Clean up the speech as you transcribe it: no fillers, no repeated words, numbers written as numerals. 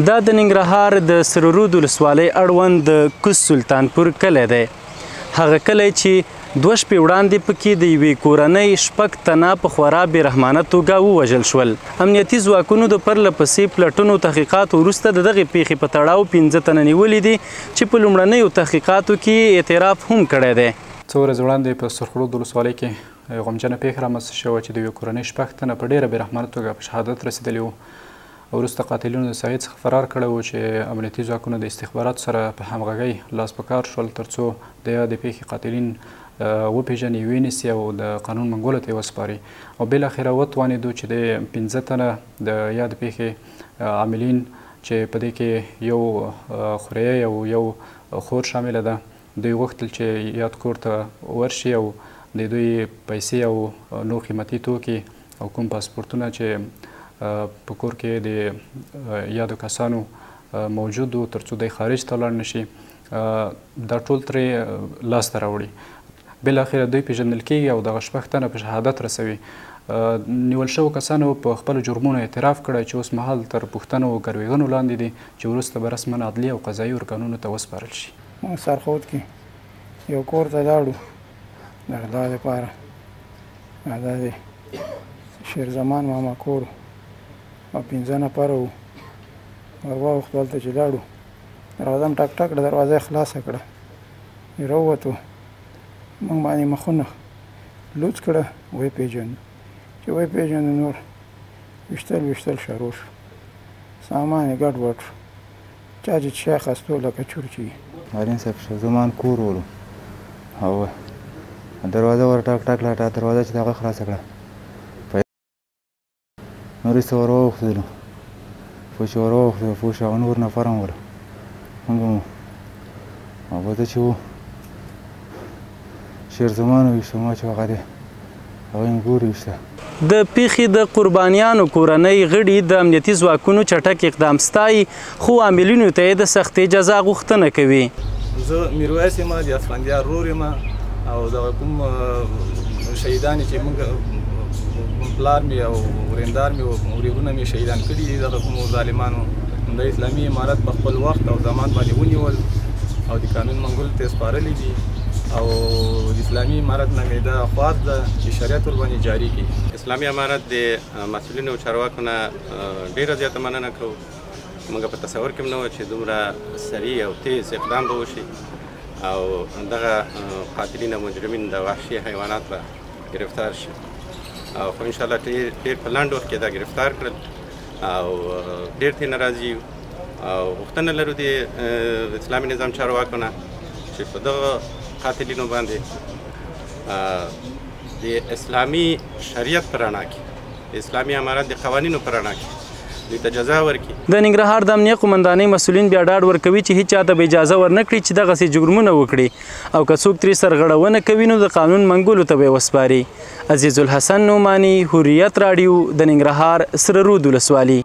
دا د ننګرهار د سره رود ولسوالۍ اړوند د کوز سلطانپور کلی دی، هغه کلی چې 2 شپې وړاندې پکې د یوې کورنۍ 6 تنه په خورا بېرحمانه توګه ووژل شول. امنیتي ځواکونو د پرله پسې پلټنو تحقیقاتو وروسته د دغې پېښې په تړاو 5 تنه نیولي دي چې په لومړنیو تحقیقاتو کې یې اعتراف هم کړی دی. څو ورځې وړاندې په سرخرود ولسوالۍ کې غمجنه پېښه رامنځته شوه چې د یوې کورنۍ 6 تنه په ډېره بېرحمانه توګه په شهادت رسېدلي وو. وروسته قاتلینو د ساحې څخه فرار کړی و چې امنیتي ځواکونو د استخباراتو سره په همغږۍ لاس په کار شول ترڅو د یادې پېښې قاتلین وپېژني، وینیسي او د قانون منګولو ته یې وسپاري. او بالاخره وتوانېدو چې د 5 تنه د یادې پېښې عاملین چې په دې کې یو خوریی او یو خور شامله ده، دوی غوښتل چې یاد کور ته ورشي او د دوی پیسې او نور قیمتي توکي او کوم پاسپورتونه چې په کور کې د یادو کسانو موجود وو ترڅو دوی خارج ته لاړ نشي، دا ټول ترې لاسته راوړي. بالاخره دوی پېژندل کېږي او دغه 6 تنه په شهادت رسوي. نیول شوو کسانو په خپلو جرمونو اعتراف کړی چې اوس مهال تر پوښتنو او ګروېږنو لاندې دي چې وروسته به رسما عدلي او قضایي ارګانونو ته وسپارل شي. موږ سرخود کې یو کور ته لاړو د غلا دپاره، دا د شیرزمان ماما کور او 5 نفره وو. ور واوښتو، هلته چې لاړو دروازه هم ټک ټک کړه، دروازه یې خلاصه کړه، راووتو، موږ باندې مخونه لوڅ کړه، ویې پېژندو. چې ویې پېژندو نور ویشتل ویشتل شروع شو، سامان یې ګډ وډ شو، چا چې شی اخیستو لکه چور چې وي. ارین صاحب شېرزمان کور ولو او دروازه ور ټک ټک کړه، دروازه چې هغه خلاصه کړه، نور یې څه ور واوښتلو، پوه چې ور واوښتلو، پوه شو هغه نور نفر هم ول، موږ هم او به ته چې و شېرزمان وویشته، ما چې هغه دی هغه یې ګور ویشته. د پېښې د قربانیانو کورنۍ غړي د امنیتي ځواکونو چټک اقدام ستایي، خو عاملینو ته یې د سختې جزا غوښتنه کوي. زه میرویس یم، د اسفندیار ورور یم او دغه کوم شهیدان چې موږ پلار مې او ورېندار مې او ورېرونه مې شهیدان کړي دي، دغه کوم ظالمانو د اسلامي امارت په خپل وخت او زمان باندې ونیول او د قانون منګولو ته یې سپارلي دي. او د اسلامي امارت نه مې دا خواست ده چې شریعت ورباندې جاري کړي. اسلامي امارت د مسؤلینو او چارواکو نه ډېره زیاته مننه کوو. موږ په تصور کې هم نه وو چې دومره سریع او تیز اقدام به وشي او دغه قاتلین او مجرمین د وحشي حیوانات به ګرفتار شي، او خو انشاءالله ډېر په لنډ وخت کې دا ګرفتار کړل او ډېر ترې ناراضي یو او غوښتنه لرو د اسلامي نظام چارواکو نه چې په دغه قاتلینو باندې د اسلامي شریعت په رڼا کې، د اسلامي امارت د قوانینو په رڼا کې دوی ته جزا ورکړي. د ننګرهار د امنیه قومندانۍ مسؤلین بیا ډاډ ورکوي چې هیچا ته به اجازه ورنه کړي چې دغسې جرمونه وکړي او که څوک ترې سرغړونه کوي نو د قانون منګولو ته به یې وسپاري. عزیز الحسن نعماني، حریت راډیو، د ننګرهار سره رود ولسوالي.